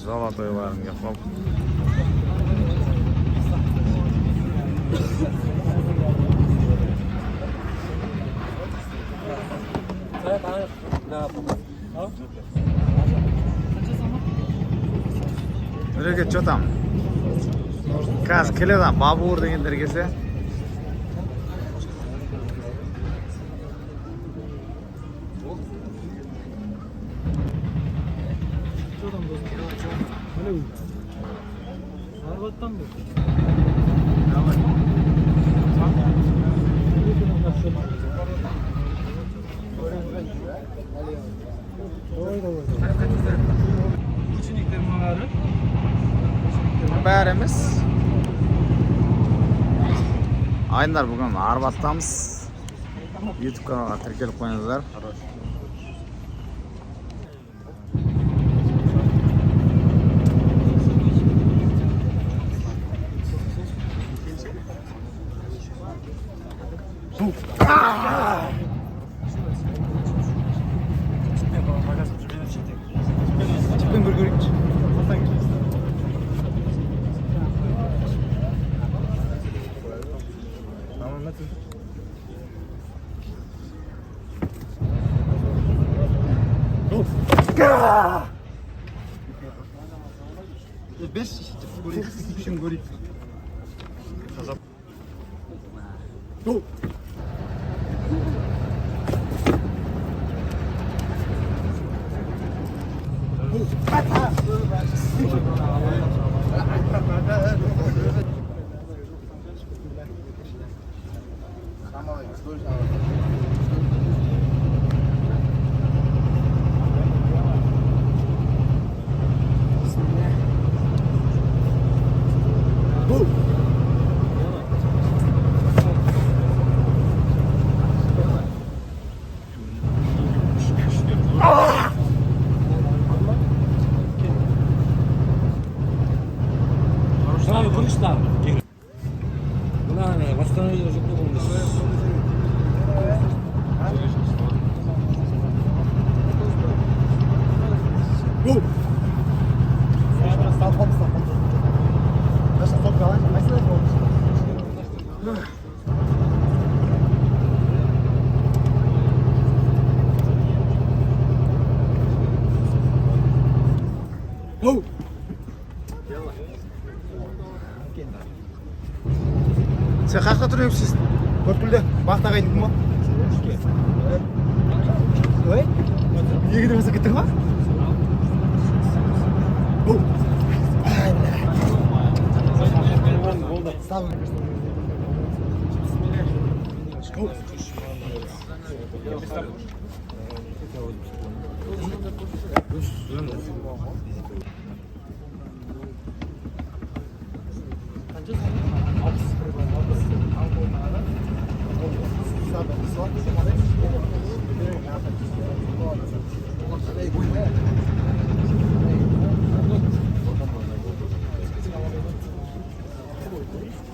Золотойларың келіп қалды. Нұреке, че там? Қазір келеді, Бабур дегендер келсе. Арбаттан ба? Бәрі емес. Айындар, бүгін Арбаттамыз. YouTube каналға тіркеліп қойыңыздар. Тіппен бір көрейікші. Бес көрейік. Мынаны көріңізші тағы. Мына восстановление жоқ болған. Сен қай жақта тұр едіңсіз? Төрткүлде Бақыт ағайдікі ма? Ой, екіде болса кеттің ба?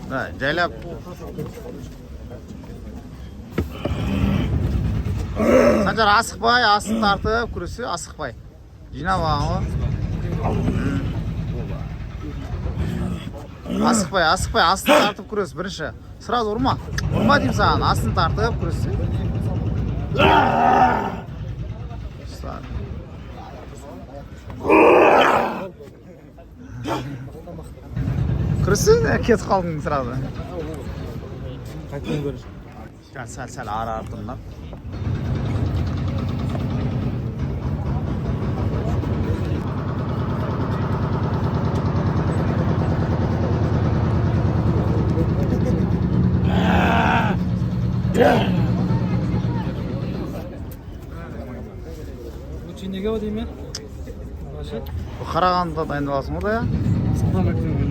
Да, жайлап. Санжар, асықпай, астын тартып, күресі, асықпай. Жинап алған ғой. Асықпай, асықпай, астын тартып күрес бірінші. Сразу ұрма. Ұрма деймін саған, астын тартып күрессе. Ұстар. Күресі, кетіп қалдың сразу. Қайтадан көріш. Сәл сәл ары артымнан. Учениеге ба деймін? Вообще? Қарағандыда дайындаласың ғой да, иә? Сұлтан Бектің ғой.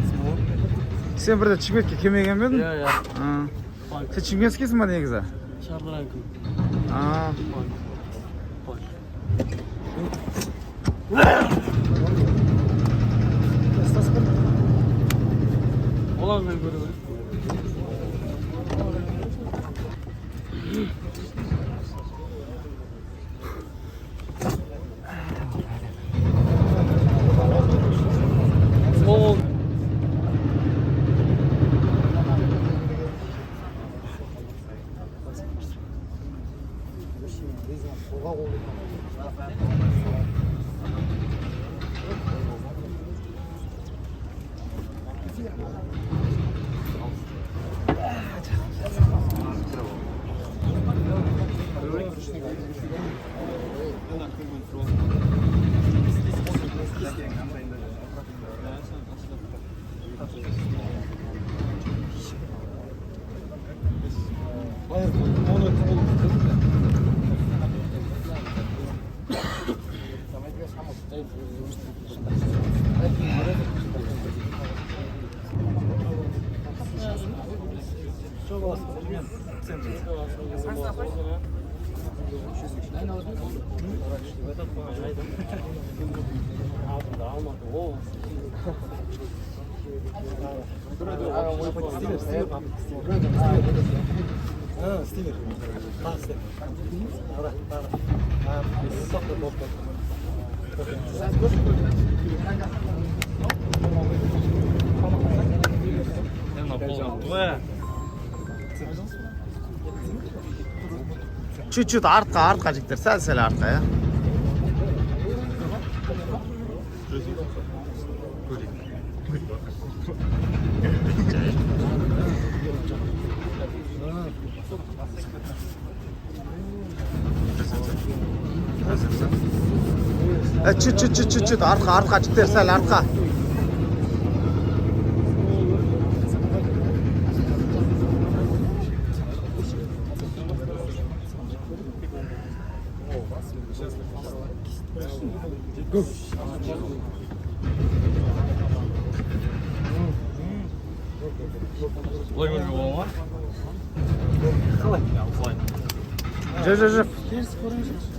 Сен бірде Шымкентке келмеген бе едің? Иә, иә. Сен шымкентскийсің ба негізі? Шарларайкүл. А, Олармен көру керек. Чуть-чуть артқа, артқа, жігіттер, сәл-сәл артқа, иә. Чуть-чуть, чуть-чуть, артқа, артқа, жігіттер, сәл артқа. Былай көруге бола ма? Қалай? Жүр, жүр, жүр.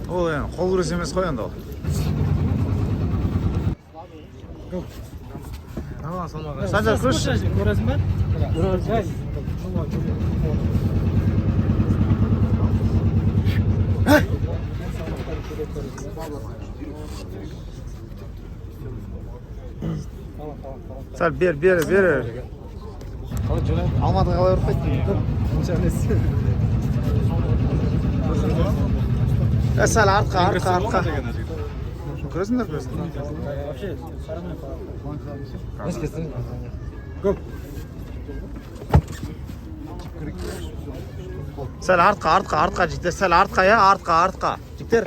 Ол енді қол күрес емес қой енді ол. Санжар, күресші. Көресің бе? Сәл бер, бер, бер. Алматыға қалай барып қайттың? Сәл артқа, артқа, артқа. Күресіңдер, күресіңдер. Сәл артқа, артқа, артқа, жігіттер, сәл артқа, иә, артқа, артқа. Жігіттер.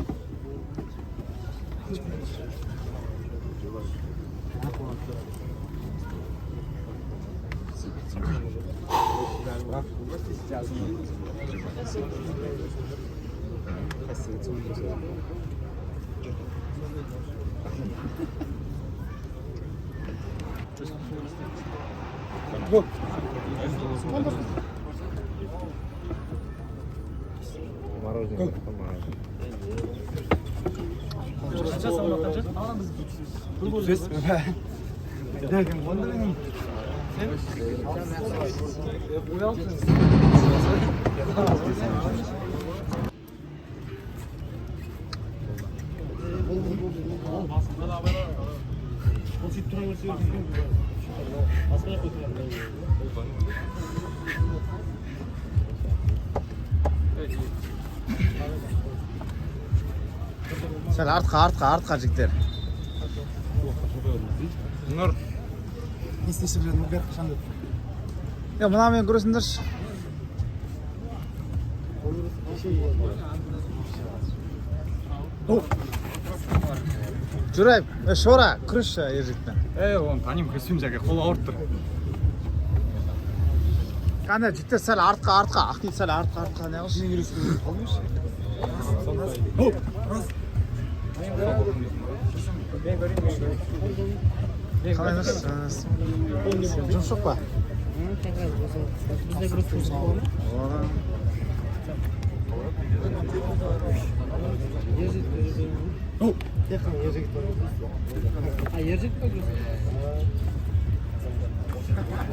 Қанша салмақ, қанша? Сәл артқа, артқа, артқа, жігіттер. Нұр. Е, мынамен күресіңдерші. Журай, Шора, күресші ер жігітпен. Оны танимын, күреспеймін, жәке, қолы ауырып тұр. Қане, жігіттер, сәл артқа, артқа, Ақдит, сәл артқа, артқа, не қылшы? Қалай нәрсе? Жұмыс жоқ па?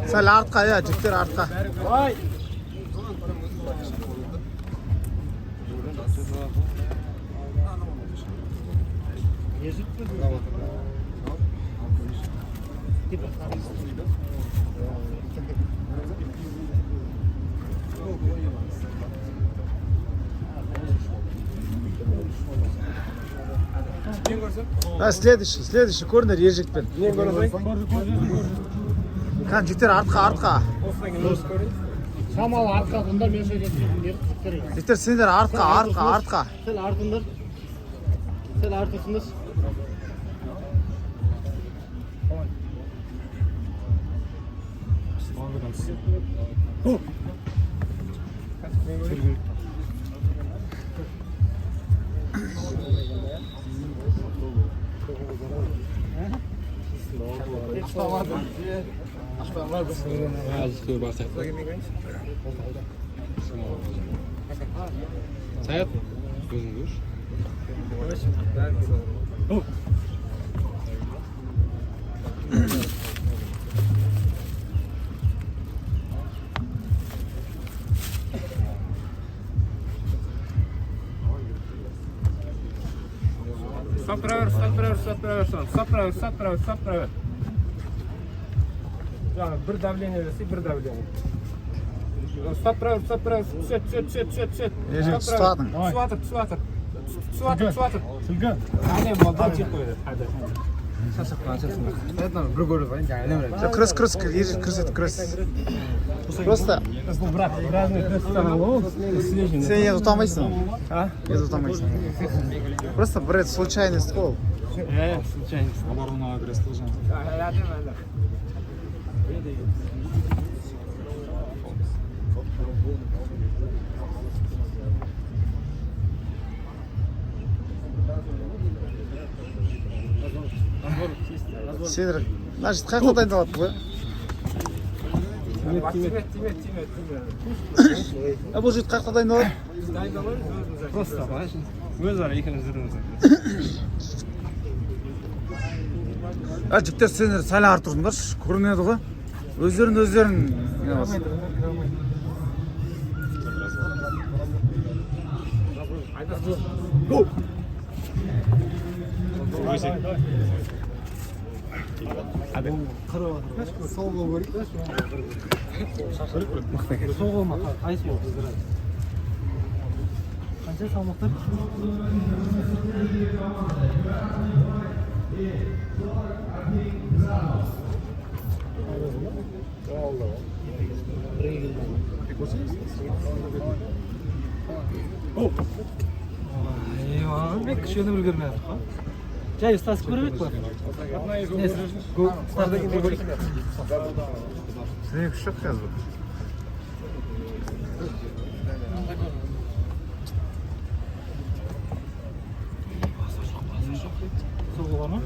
Сәл артқа, иә, жігіттер, артқа. Да, следующий, следующий көріңдер Ержекпен. Мен көрсең. Кән, жігіттер, артқа, артқа. Шамалы артқа бұндар, мен сөйтіп. Жігіттер, сендер артқа, артқа, артқа. Сәл артыңдар. Сәл артысыңдар. Саят, өзің көрші. Ұстап тұра бер, ұстап тұра бер, ұстап тұра бер, ұстап тұра бер, ұстап тұра бер, ұстап тұра бер. Жаңа бір давление берсе, бір давление. Ұстап тұра бер, ұстап тұра бер, түседі, түседі, түседі, түседі, түседі. Ержек, Ұстап тұра бер. ұстадың. Түсіп жатыр, түсіп жатыр. Түсіп жатыр, түсіп жатыр. Әне, болды, тиіп қойды. Жоқ, күрес, күрес, Ержек, күрес ет, күрес. Просто сен енді ұта алмайсың. А? Енді ұта алмайсың. Просто бір рет случайность қой ол. Случайность. Оборонаға күрес қыл жаңа. Сендер мына жігіт қай жақта дайындалады бұл? Тиме, тиме, тиме, тиме. А бұл жігіт қай жақта дайындалады? Біз дайындаламыз өзіміз. Просто, өзара екеуміз жүрміз. А, жігіттер, сендер сәл ары тұрыңдаршы, көрінеді ғой. Өздерін өздерің не қыласың. Сол қол ма? Қайсы қол? Қанша салмақтар? Мен кішкене үлгермей жатыр ғой. Жай ұстасып көріп едік қой. Сенің күш жоқ қазір. Сол қол бар ма?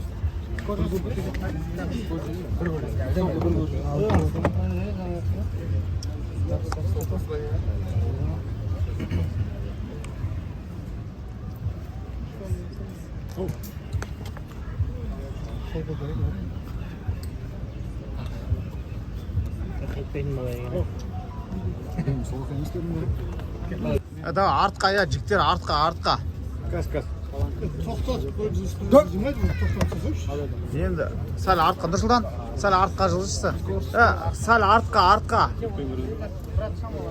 А, давай артқа, иә, жігіттер, артқа, артқа. Тоқтатып қойып жүрмейді, тоқтатып қойшы. Енді сәл артқа, Нұрсұлтан, сәл артқа жылжышшы. Ә, сәл артқа, артқа.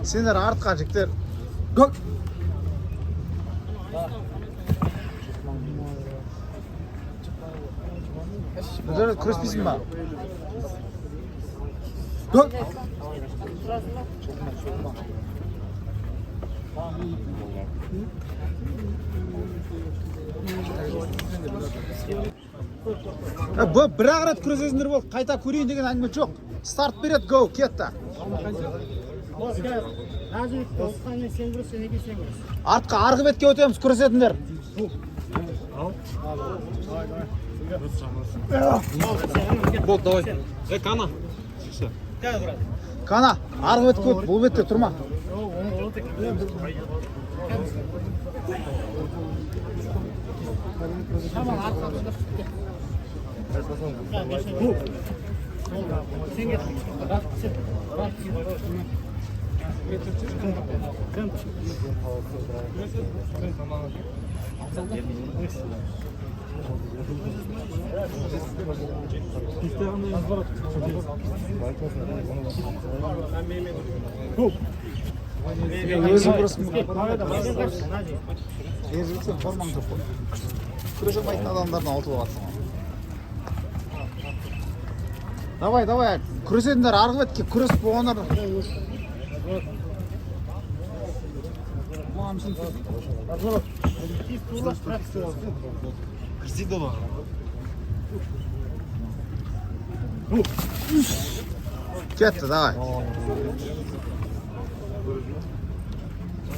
Сендер артқа, жігіттер. Го! Нұрдәулет, күреспейсің ба? Го! Ә, бұл бір-ақ рет күресесіңдер болды, қайта көрейін деген әңгіме жоқ. Старт береді, го, кетті. Ұтқанмен сен күрес, сен сен күрес. Артқа, арғы бетке өтеміз, күресетіндер. Болды, давай. Е, Кана. Кана, арғы бетке өт, бұл бетте тұрма. Өзің күрестің бе? Ержігіт, сен формаң жоқ қой. Күресе алмайтын адамдардан ұтылып жатсың ғой. Давай, давай, күресетіндер арғы бетке, күрес болғандар. Кетті, давай.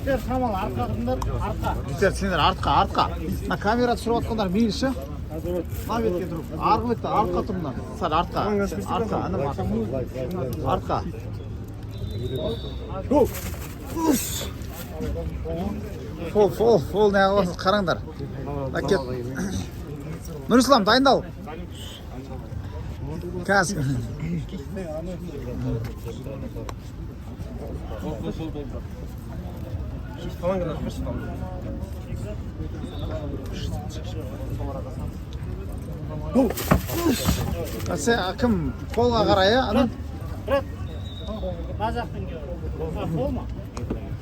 Жігіттер, шамалы артқа тұрыңдар, артқа. Жігіттер, сендер артқа, артқа. Мына камера түсіріп жатқандар мейлі ше. Мына бетке тұрып, арғы бетте артқа тұрыңдар. Сәл артқа, сен артқа, інім артқа. Артқа. Фол, фол, фол не қыласыз, қараңдар. Мына кет. Нұрислам, дайындал. Қазір. Сен кім қолға қарай, иә, інім? Брат, мына жақтан кел. Фол ма?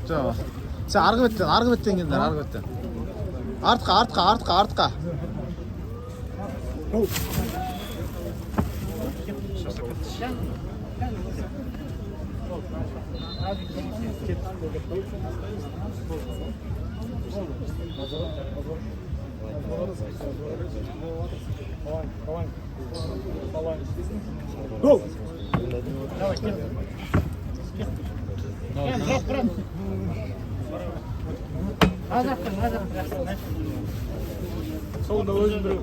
Жоқ. Сен арғы беттен, арғы беттен келдіңдер, арғы беттен. Артқа, артқа, артқа, артқа. Давай, кет. Кел, брат, брат. Мына жақтан, мына жақтан. Солда өзім біреу.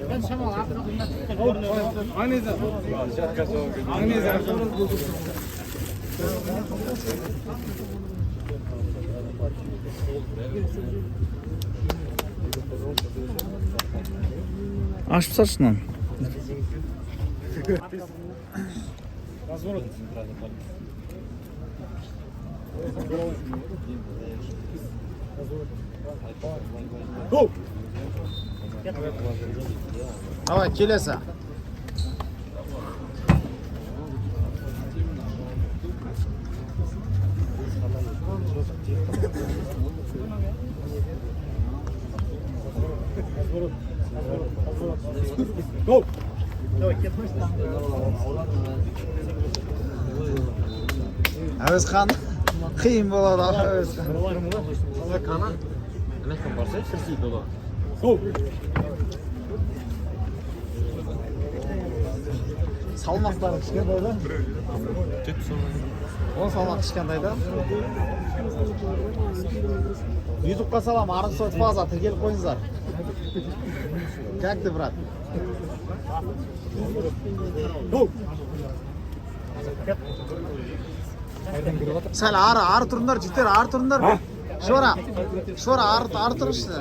Мен шамалы артқа тұрыңдар. Аңнеза. Аңнеза. Ашып салшы мынаны. Разворот. Гоу! Давай, келесі. Гоу! Әуезхан қиын болады ау, Әуезхан. Гоу! Салмақтары кішкентай да. Он салмақ кішкентай да. Ютубқа салам, Арын Сот Фаза, тіркеліп қойыңыздар. Как ты, брат? Гоу! Сәл ары, ары тұрыңдар, жігіттер, ары тұрыңдар. Шора, Шора, ары, ары тұрыңызшы.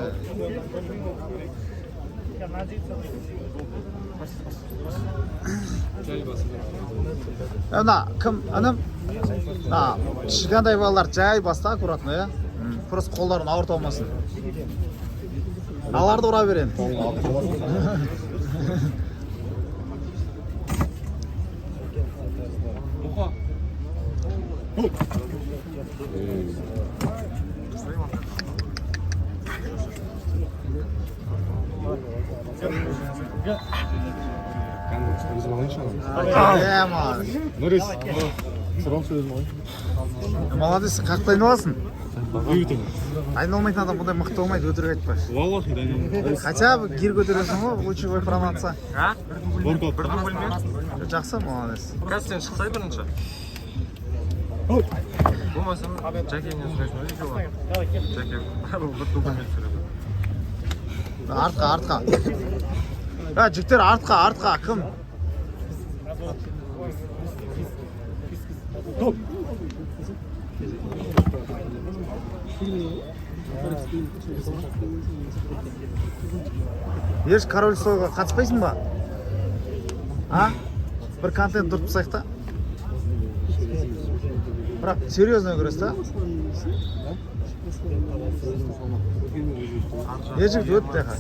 Мына кім, інім? Мына кішкентай балалар жай баста, аккуратно, иә? Просто қолдарын ауыртып алмасын. Аларды ұра беремін. Е, молодец. Нұрис. Сұрам сөзім ғой. Молодец, қаяқта дайындаласың? Дайындалмайтын адам бұндай мықты болмайды, өтірік айтпа. Валлахи дайындалмаймын. Хотя бы гир көтересің ғой, лучевой проматься. Воркаут. Бір дубльмен. Жақсы, молодец. Қазір сен шықсай бірінші. Болмаса Жәкеңнен сұрайсың ғой екеуі. Жәке бір дубльмен түсіреді. Артқа, артқа. Ә, жігіттер, артқа, артқа, кім? Еш король стойға қатыспайсың ба? А? Бір контент тұрып тастайық та. Бірақ серьезно күрес та. Ер жігіт өт тәға.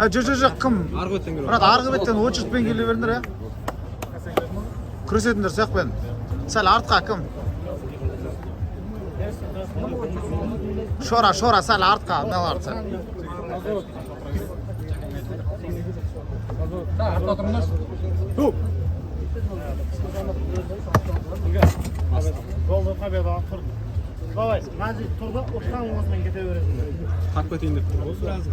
Жоқ, жоқ, жоқ, кім? Арғы беттен келіп. Брат, арғы беттен очередьпен келе беріңдер, иә. Күресетіндер сияқпен. Сәл артқа кім? Шора, Шора, сәл артқа, мыналар сәл. Артта тұрыңдаршы. Болды, победаға тұрды. Давай, мына жерде тұр да, ұтқан осымен кете бересің. Тап кетейін деп тұр ғой сразу.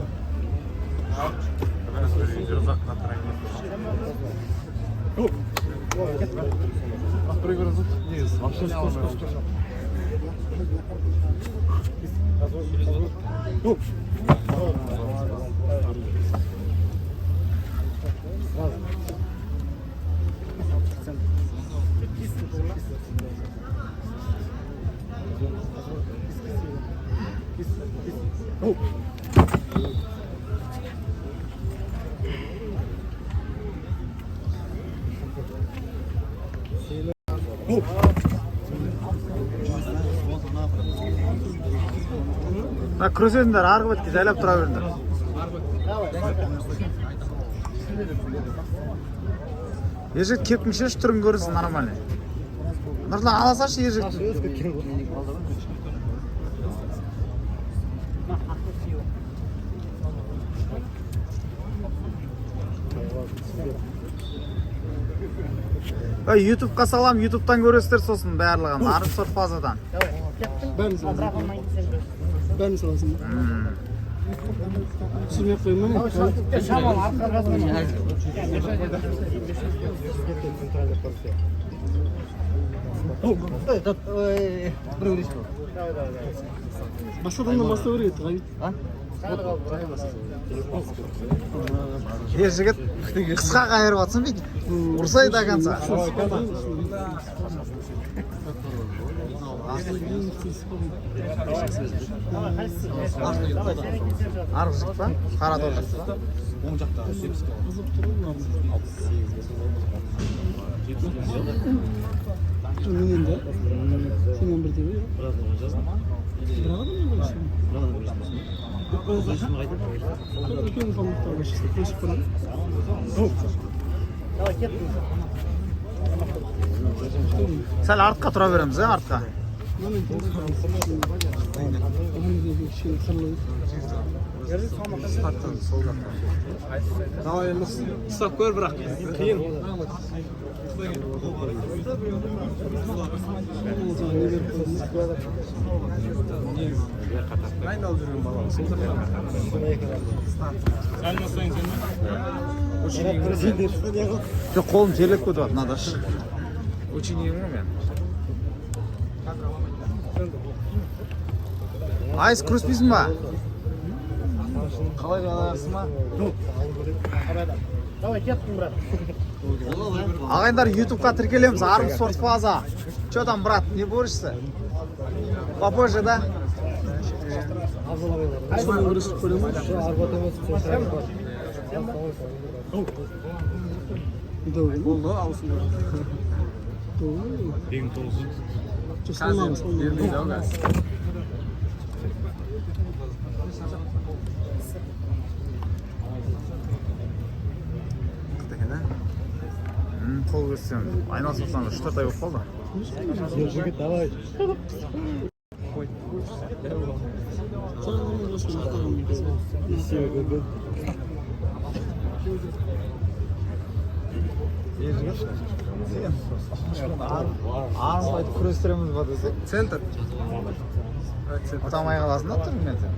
Мына күресетіндер арғы бетке жайлап тұра беріңдер. Ержігіт, кепкін шеш, түрін көрінсін нормальный. Нұрлан, ала салшы Ержігітті. Ей, ютубқа салам, ютубтан көресіздер сосын барлығын. Арым Спорт Плазадан. Давай, кеттің. Бәрін саласың. Бірақ онан кейін сен күрес. Бәрін саласың ба? Түсірмей ақ қояйын ба? Шамалы артқа жазма. Давай, давай, давай. Басқа адамнан бастау керек еді, Ғабит. Ержігіт, қысқа қайырып жатсың бүйтіп. Ұрсай до конца. Давай, қайсысы? Давай, сенікі сен жаз. Арғы жігіт па? Қара тор жігіт па? Қызып тұр ғой мыналар. Жоқ, менен де. Сенен бірдей ғой, иә? Бір адам ғой, сен. Үлкен салмақтағы күресіп көреді. Давай, кеттің. Сәл артқа тұра береміз, иә, артқа. Мынамен кішкене қырлы. Давай енді ұстап көр, бірақ қиын. Ол жаңа не беріп қойдың? Дайындалып жүрген бала сол жақта. Жоқ, қолым терлеп кетіп жатыр, мынада шы. Ученигім ғой мен. Айс, күреспейсің ба? Қалай жағдайсың ба? Давай, кеттің, брат. Ағайындар, ютубқа тіркелеміз, Арм Спорт Плаза. Че там, брат, не борешься? Попозже, да? Сонымен күресіп көре ма? Болды, ауысым. Жоқ, салмағы, салмағы. Бермейді ау қазір. Мықты екен, ә? Қол күрестен айналысып жатсам 3-4 ай болып қалды. Жаңа осыны мақтаған. Арм айтып күрестіреміз ба десек, Центр. ұта алмай қаласың да түріңнен сен.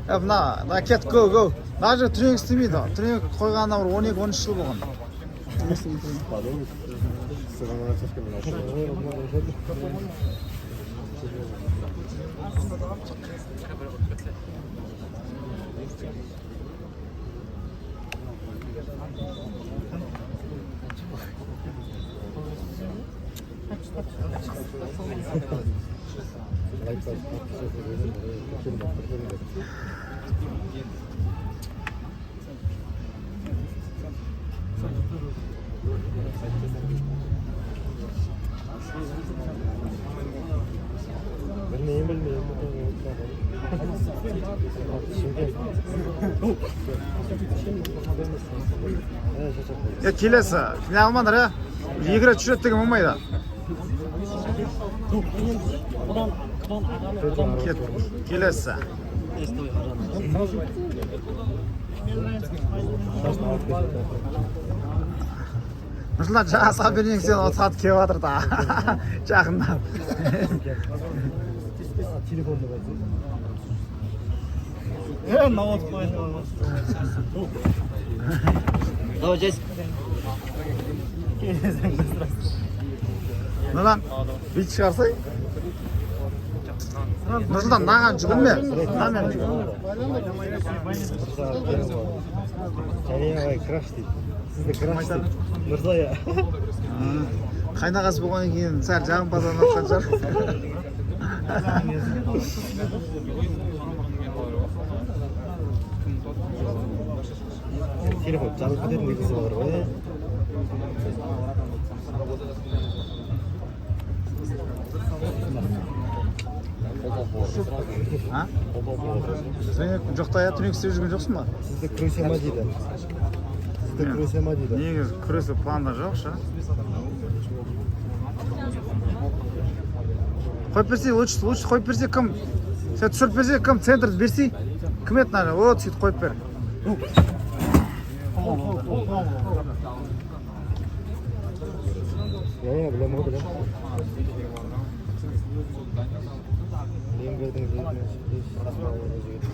Е, мына, мына кет, го, го. Мына жерде тренинг істемейді. Тренинг қойғанына бір 12-13 жыл болған. Шымкент. Е, келесі. Не алмаңдар, е? Екі рет, үш рет деген болмайды. Кет. Келесі. Нұрсұлтан, жаңа соперник сен ұтқат келіп жатыр да. Жақындап. Телефонды қайтсын. Давай, Джейс. Нұрлан, бүйтіп шығарсай. Нұрсұлтан, мынаған жүгірме. Мынамен жүгір. Және ағай краш дейді. Сізді краш дейді. Нұрсая. Қайнағасы болғаннан кейін сәл жағымпазданып жатқан шығар. Телефон жарылып кететін кезі бар ғой. А? Тренинг жоқ та, иә, тренинг істеп жүрген жоқсың ба? Сізді күресе ма дейді. Сізді күресе ма дейді. Негізі күресу планда жоқ ше. Қойып берсе, лучше, лучше қойып берсе кім? Сен түсіріп берсе кім? Центрді берсе? Кім еді мына? Вот сөйтіп қойып бер. Иә, иә, білемін ғой, білемін. Ленгердің жігітімен жігіт.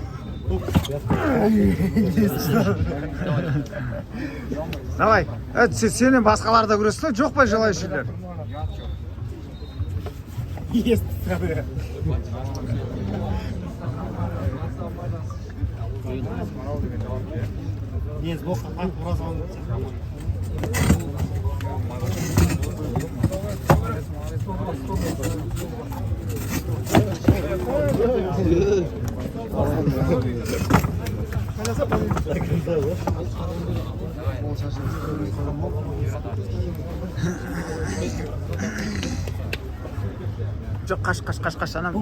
Давай. Ә, сенен басқалар да күрессін, жоқ па желающийлер? Есть. Негізі боққа қақып ұра салғым келсе. Жоқ, қаш, қаш, қаш, қаш, анам.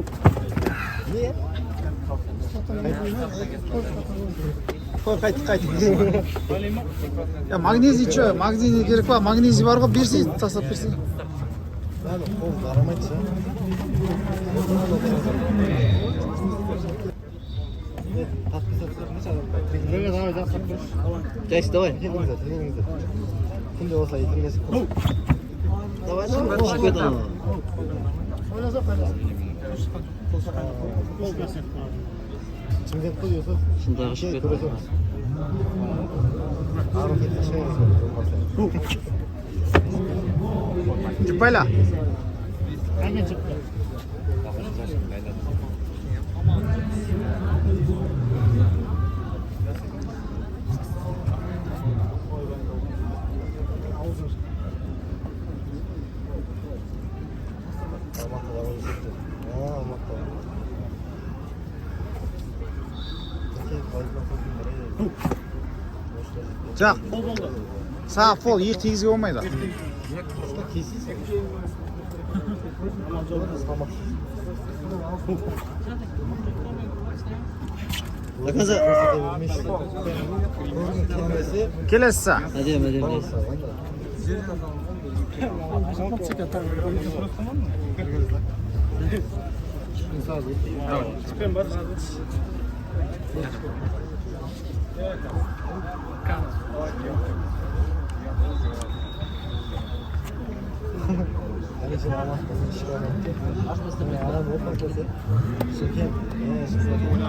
Қой, қайт, қайт. Я, магнезий че? Магнезий керек па? Магнезий бар ғой, берсей, тастап берсей. Ладно, қол қарамайды ше. Джейс, давай. Келіңіздер, келіңіздер. Күнде осылай эфирге шығып Давай, давай. Шығып кет анау. Шымкент қой, Юсуф. Шындағы шығып кетті. Күресеміз. Ары кетіп шығыңыз болмаса. Жұпайла. Алматыда ғой есепте. А, Алматыда. Жоқ. Саған фол екі тигізге болмайды. Кездейсің. До конца. Көргің келмесе, Келесі. Әдемі, әдемі. Әлішер Алматыдан шыға алмайды. Адам отбасы болса, Шымкент, е, Шымкент.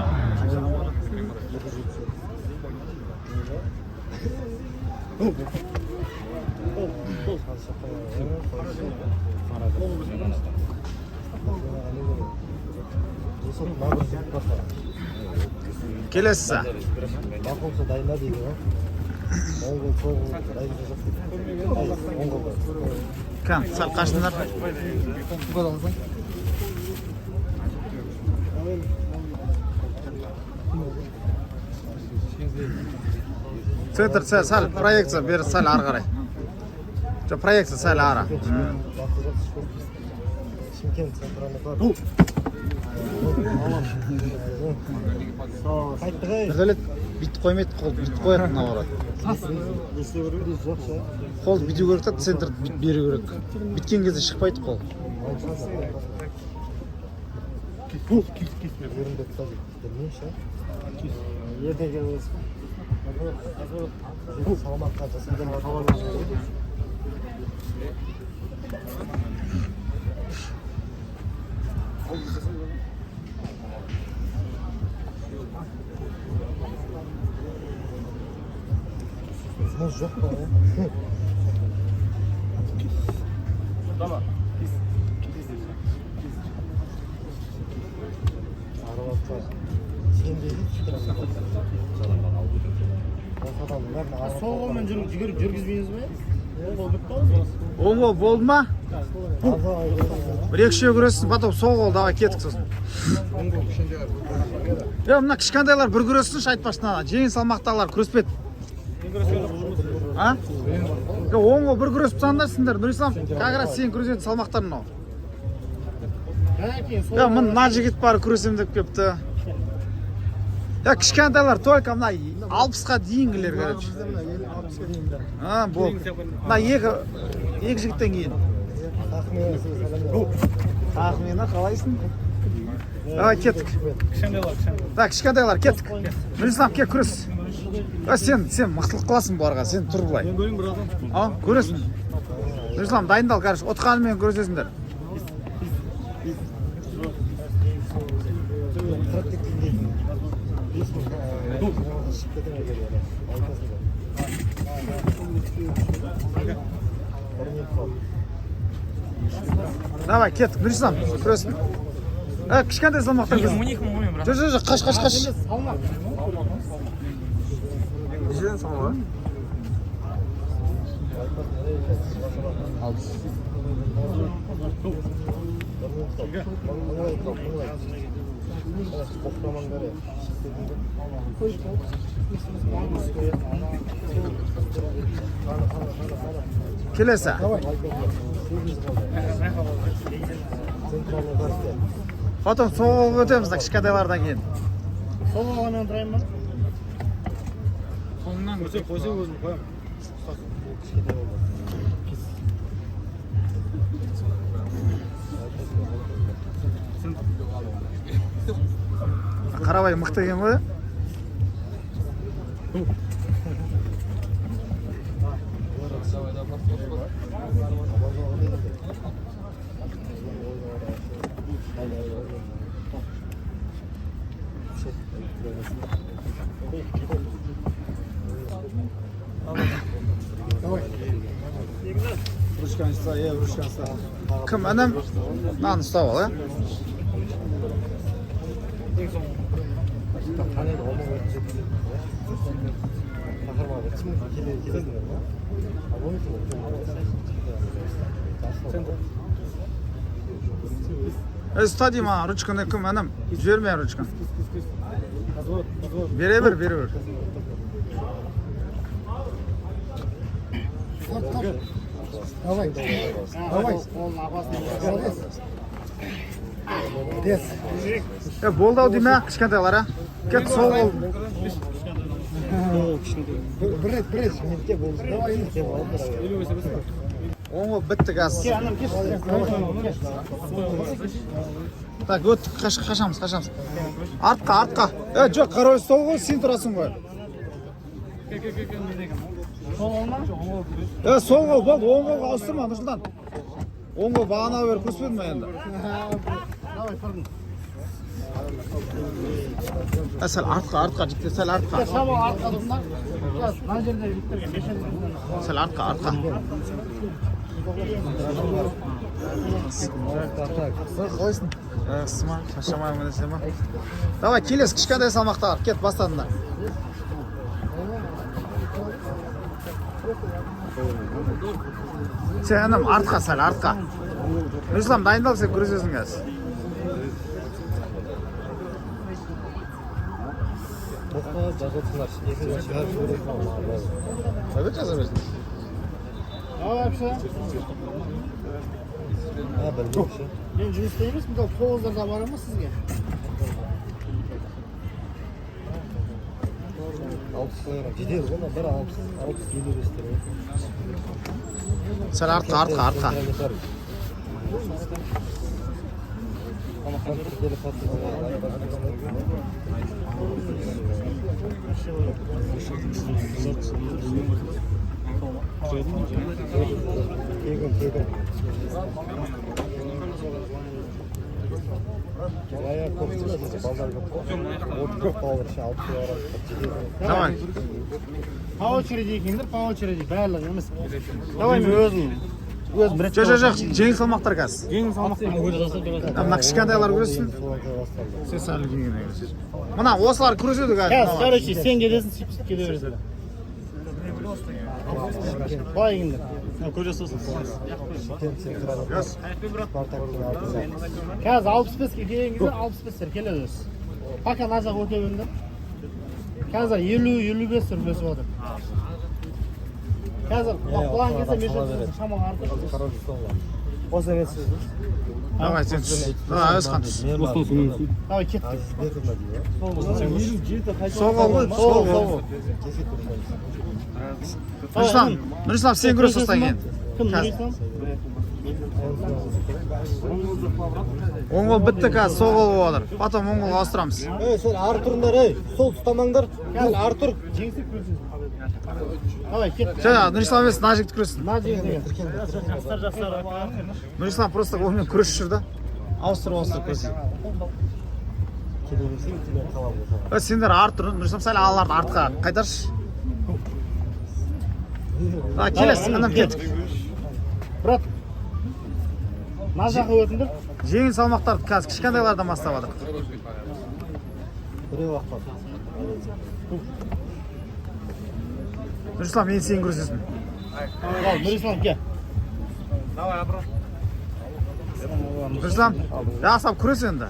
Келесі. Мақұлса дайында дейді ғой. Оң қол, сол қол дайында жоқ дейді. Ай, оң қол. Кім? Сәл қашыңдар. Центр сәл, сәл проекция бері сәл ары қарай. Жоқ, проекция сәл ары. Шымкент центральный парк. Қайттық ей. Нұрдәулет бүйтіп қоймайды, қол бүйтіп қояды наоборот. Қол бүйту керек та, центрді бүйтіп беру керек. Бүйткен кезде шықпайды қол. Ертең келесіз ба? Саламатқа жасаған. Жоқ па? Сол қолмен жүргізбейміз бе? Оң қол болды ма? Бір екі үшеу күрессін, потом сол қол, давай кеттік сосын. Е, мына кішкентайлар бір күрессінші айтпақшы, мына жеңіл салмақтағылар күреспеді. А? Е, оң қол бір күресіп тастаңдар сендер. Нұрислам, как раз сен күресетін салмақтар мынау. Е, мына жігіт бар күресем деп келіпті. Е, кішкентайлар только мына 60-қа дейінгілер, короче. А, болды. Мына екі жігіттен кейін. Тахмина, қалайсың? Давай кеттік. Так, кішкентайлар кеттік. Нұрислам, кел күрес. А, сен мықтылық қыласың бұларға, сен тұр былай. Мен көрейін, братан. А, көресің. Нұрислам, дайындал, короче, ұтқанымен күресесіңдер. Давай, кеттік, Нұрислам, күресің. Кішкентай салмақтар күресін. Жоқ, жоқ, жоқ, қаш, қаш, қаш. Нешеден салма? Келесі. Потом сол қолға өтеміз да кішкентайлардан кейін. Сол қолмен тұрайын ба? Қолыңнан қойса, қойса өзім қоямын. Қарабай мықты екен ғой. Кім, інім? Мынаны ұстап ал, ә? Ұста деймін ана ручканы, кім, інім? Жіберме ручканы. Бере бер, бере бер. Давай, давай. Молодец. Болды ау деймін, кішкентайлар, а? Кет, сол қол. Бір рет, бір рет. Давай. Оң қол бітті қазір. Так, өттік, қашамыз, қашамыз. Артқа, артқа. Жоқ, король сол қол, сен тұрасың ғой. Сол қол болды, оң қолға ауыстырма, Нұрсұлтан. Оң қол бағана бері күреспедің ме енді? Сәл артқа, артқа, жігіттер, сәл артқа. Сәл артқа, артқа. Қалайсың? Жақсы ма? Шаршамай ма десе ма? Давай, келесі кішкентай салмақтар. Кет, бастадыңдар. Сен, інім, артқа сәл, артқа. Нұрислам, дайындал, сен күресесің қазір. Давай, жаза берсін. Мен жұмыста емес, мысалы 9-дарда барамын ма сізге? 60 килограмм жетеді ғой, мына бір 60, 60 55 тер ғой. Сәл артқа, артқа, артқа. Тегін, тегін. Аяқ көп бізде балдар көп қой. От көп балдар ше, 60 килограмм жетеді. Давай. По очереди екендер, по очереди, барлығы емес. Давай мен өзім бір Жоқ, жоқ, жоқ, жеңіл салмақтар қазір. Жеңіл салмақтар. Мына кішкентайлар күресін. Сен сәл үлкенге күресесің. Мына осылар күреседі қазір. Қазір, короче, сен кетесің, сөйтіп кете бересің. Былай келіңдер. Спартактың алдында. Қазір 65-ке келген кезде 65-тер келеді өзі. Пока мына жақ өте беріңдер. Қазір 50-55-тер күресіп жатыр. Қазір құлаған кезде меже шамалы артық. Осы емес сіз. Давай, сен түс. Давай, Әуезхан түс. Давай кеттік. Азизбековна дейді. Сол қол ғой, сол қол. Нұрислам, Нұрислам, сен күрес осыдан кейін. Кім, Нұрислам? Оң қол бітті қазір, сол қол болып жатыр. Потом оң қолға ауыстырамыз. Ей, сен ары тұрыңдар, ей. Сол ұстамаңдар. Сен ары тұр. Жеңсек күресесің. Давай кеттік. Жоқ, Нұрислам емес, мына жігіт күрессін. Мына жігіт деген. Нұрислам просто онымен күресіп жүр да. Ауыстырып, ауыстырып күресін. Келе берсең, мен қаламын. Е, сендер ары тұр. Нұрислам сәл аналарды артқа қайтаршы. А, келесі, інім, кеттік. Брат. Мына жаққа өтіңдер. Жеңіл салмақтарды қазір кішкентайлардан бастап жатырық. Біреу ақ бар. Нұрислам, енді сен күресесің. Ал, Нұрислам, кел. Нұрислам, жақсылап күрес енді.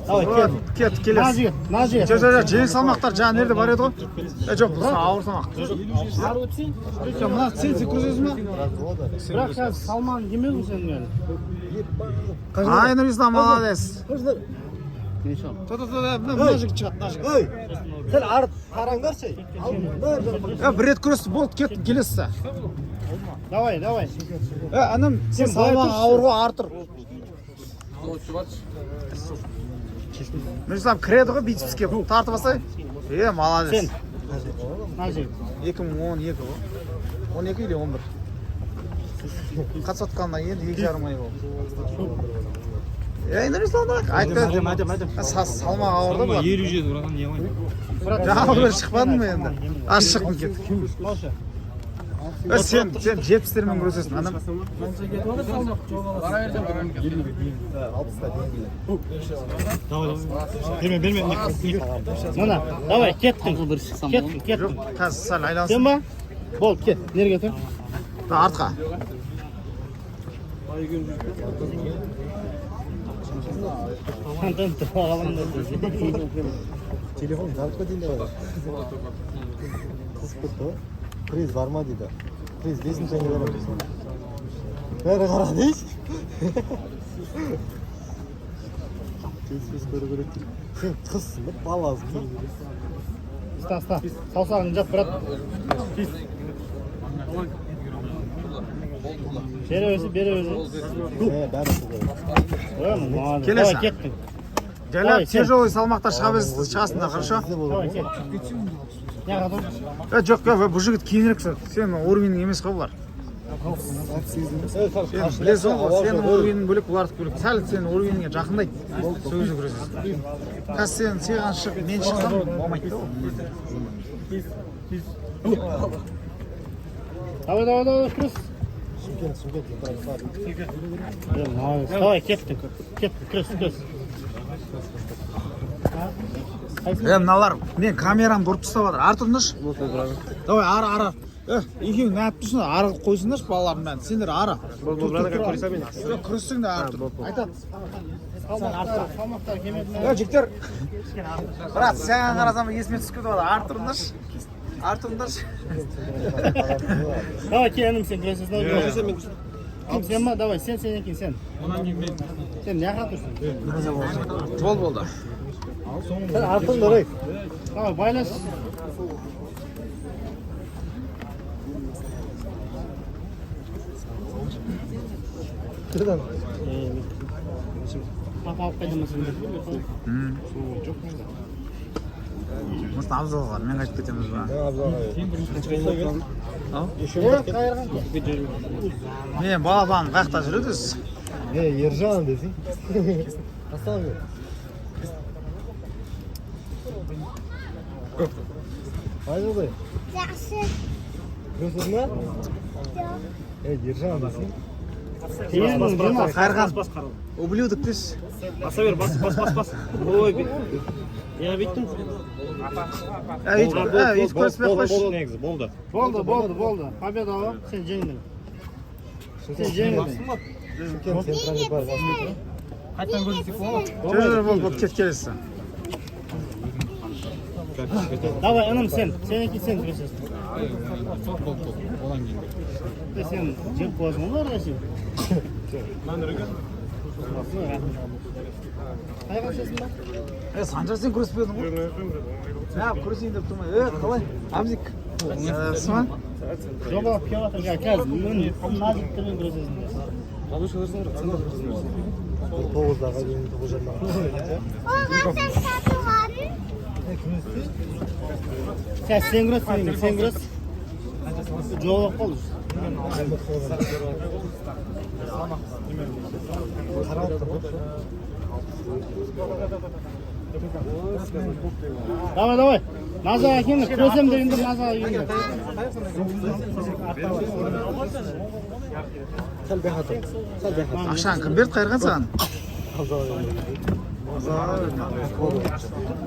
Давай, кет. Кет, Мына келесі. жігіт, мына жігіт. Жоқ, жоқ, жоқ, жеңіл салмақтар жаңа нерде бар еді ғой? Е, жоқ, бұл ауыр салмақ. Ары өтсең. Жоқ, мына сен күресесің ба? Бірақ қазір салмағың келмеді ғой сенің әлі. Ай, Нұрислам, молодец. Қождар. Тұр, тұр, тұр, мына жігіт шығады, мына жігіт. Ей, сен ары қараңдаршы. Е, бір рет күресті, болды, кет, келесі. Давай, давай. Е, інім, сен Сен былай салмағың тұршы. ауыр ғой, ары тұр. Нұрислам кіреді ғой бицепске, тартып алсай. Е, молодец. Сен. Мына жігіт. 2012 ғой. 12 или 11. Қатысып жатқанына енді 2,5 ай болды. Ей, Нұрислам, давай, айтып бер. Салмақ ауыр да бұлар. 57 братан, не алмаймын. Жаңа бір шықпадың ба енді? А, шықтың, кеттік. Маушы. Е, сен 70-термен күресесің, анам. 60-қа дейін. Мына, давай, кеттің. Кеттің, Жоқ, кеттің. қазір сәл айлансын. Сен ба? Болды, кет. Неге тұр? Да, артқа. Антон тұра қаламын. Телефон жарып кетейін деп жатыр. Қызып кетті ғой. Приз бар ма дейді. Приз 5000 теңге беремін. Бәрі қара дейші. 75 көру керек дейді. Сен қызсың ба, баласың ба? Ұста, ұста. Саусағыңды жап, брат. Бере өзі, бере өзі. Е, бәрі сол керек. Ой, молодец. Келесі. Давай, кеттің. Жайлап Давай, сен. тяжелый салмақта шыға бересің, шығасың да, хорошо? Давай, кет. Неға тұр? Е, жоқ, жоқ, бұл жігіт кейінірек түседі. Сен уровенің емес қой бұлар. Сен білесің ғой, сенің уровенің бөлек, бұлардікі бөлек. Сәл сенің уровеніңе жақындайды. Сол кезде күресесің. Қазір сен саған шығып, мен шықсам болмайды да ол. Давай, давай, давай, күрес. Шымкент, Шымкент, Е, молодец. Давай, кеттің. Кеттің, күрес, күрес. Е, мыналар, мен камерамды ұрып тастап жатыр. Ары тұрыңдаршы. Давай, ары, ары. Е, екеуің неғып тұрсыңдар? Ары қойсыңдаршы балалардың бәрін. Сендер ары. Жоқ, күрессеңдер ары тұр. Айтады. Салмақтар келмеді. Е, жігіттер. Брат, саған қарасам есіме түсіп кетіп жатыр. Ары тұрыңдаршы. Артыңдаршы. Давай кел, інім, сен күресесің. Кім, сен ма? Давай, сен, сенен кейін сен. Сен не жаққа тұрсың? Бол, болды. Сен артыңдар, ей. Давай, байлаш. Түрден. Папа алып қайда сен? Может, Абзалға мен қайтып кетеміз ба? Ау? Мен балапаным қай жақта жүреді өзі? Е, Ержан десең. Ассалаумағалейкум. Қалай жағдай? Жақсы. Күресесің ба? Жоқ. Е, Ержан десең. Қайырған. Ублюдок деші. Баса бер, бас, бас, бас, бас. Ой, я бүйттім. Ә, өйтіп, ә, өйтіп көріспей ақ қойшы. Негізі болды. Болды, болды, болды. Победа ғой, сен жеңдің. Сен жеңдің. Шымкент центральный парк. Қайтадан көрсек болады. Жүр, жүр, болды, болды, кет келесі. Давай, інім, сен. Сенен кейін сен күресесің. Одан кейін. Е, сен жеңіп қоясың ғой оларға сен. Қайға түсесің ба? Е, Санжар, сен күреспедің ғой. Ә, күресейін деп тұрмай. Е, қалай? Абзик. Жақсы ма? Жобалап келіп жатыр. Қазір міне мына жігіттермен күресесің. 9-дағы дейін, 9:30-ға. Ол қашан сатылған? Қазір сен күрес, сенен кейін сен күрес. Жобалап қалды. Қарап тұр ғой. Давай, давай. Назар әкеңдер, күресем дегенде Назар әкеңдер. Сәл бияққа тұр. Сәл бияққа тұр. Ақшаны кім берді, Қайырған, саған?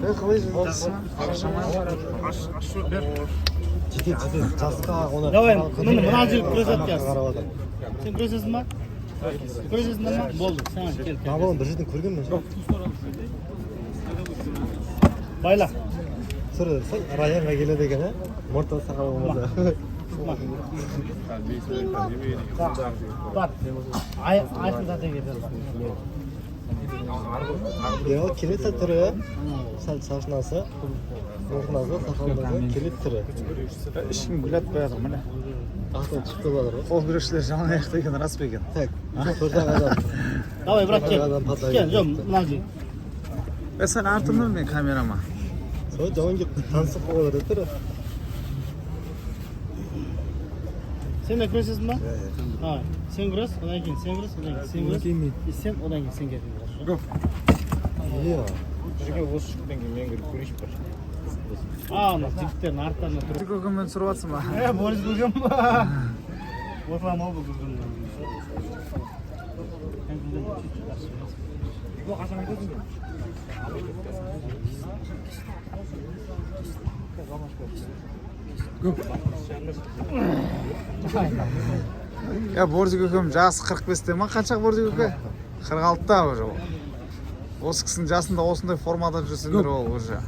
Е, қалай жақсы ма? Шаршамай. Жетеді, жетеді. Жасқа оны. Давай, міне мына жігіт күреседі қазір. Қарап жатыр. Сен күресесің ба? Күресесіңдер ма? Болды, сен кел, кел. Мына баланы бір жерден көргенмін. Байла. Түрі сол районға келеді екен, ә? Мұрты сақалы болмаса. Бар. Ай, айқын зат екен. Иә, келеді түрі, сәл шашын алса, мұртын алса, сақалын алса, келеді түрі. Ешкім гүл атпай жатыр, міне. Ақтан түсіп қалып жатыр ғой. Қол күресшілер жалаң аяқты екен, рас па екен? Так, төрт ақ адам. Давай, брат, кел. Адам патша. Кел, жоқ, мына жігіт. Е, сен артымнан мен камерама. Сол жауын келіп танысып қалып жатыр түрі. Сен де күресесің ба? Давай. Сен күрес, одан кейін сен күрес, одан кейін сен күрес. И сен, одан кейін сен кел. Иә. Жерге осы жігіттен кейін мен кіріп көрейінші бір. А, ана жігіттердің арттарына тұрып. Көкеммен түсіріп жатсың ба? Е, Борис көкем ба? Отырамын ау бұл көкемнен. Мен күлгенде чуть-чуть жақсы емес. Я, Борзик көкем жасы 45-те ма? Қанша, Борзик көке? 46-та уже ол. Осы кісінің жасында осындай формада жүрсеңдер, ол уже.